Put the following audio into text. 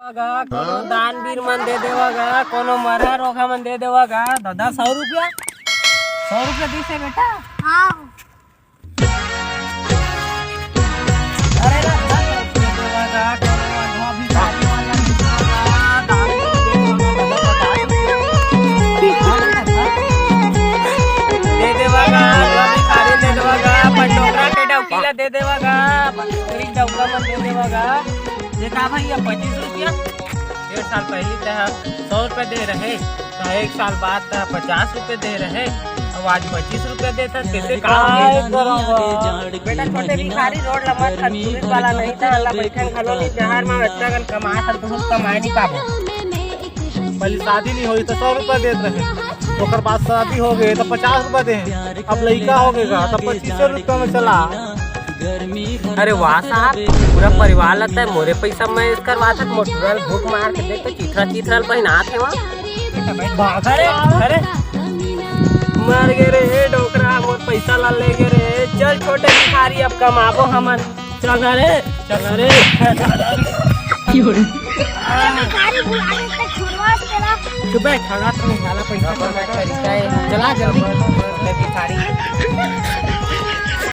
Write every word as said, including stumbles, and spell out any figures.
गा, कोनो दानवीर मन दे देवा गा, कोनो मरहा रोगहा मन दे देवा गा। दादा, सौ रुपया, सौ रुपया दिस हे बेटा। हाँ। अरे रा, दे देवा गा, कोनो मरहा भिखारी मन ला दे देवा गा, दानवीर दे देवा गा, दादा, पचास रुपया। दे देवा गा, भिखारी दे देवा गा, अपन डोकरा के डौकी ला दे देवा गा, अपन डोकरी डौका मन दे देवा गा। ये का भैया, पच्चीस रुपया? डेढ़ साल पहली तैं सौ रुपया दे रहे, तो एक साल बाद तैं पचास रुपया दे रहे, अब आज पच्चीस रुपया देथस, कैसे? काय करव? बेटा, छोटे भिखारी रोड ला मत खन, पुलिस वाला नहीं था, अल्लाह बैठन घलो नहीं, बिहार में इतना कन कमाए था, तो कुछ कमाए नहीं पाबो। पहली शादी नहीं होई तो सौ रुपया देत रहे, ओकर बाद शादी हो गए तो पचास रुपया दे, अब लइका हो गएगा तो पच्चीस रुपया में चला। अरे वाह साहब, पूरा परिवार ला तैं मोरे पैसा में ऐश करवाथस, मोर टूरा ल भूख मार के देख तो चिथरा चिथरा ल पहिनात हे वहाँ। अरे, अरे, मर गे रे डोकरा, मोर पैसा ला ले गे रे। चल छोटे भिखारी, अब कमाबो हमन। चल ना रे, चल ना रे। भिखारी बुला ले, तो छुड़वा तेरा। चुप है, खाना तो निकाला पैसा। चला जल्दी। भिखारी।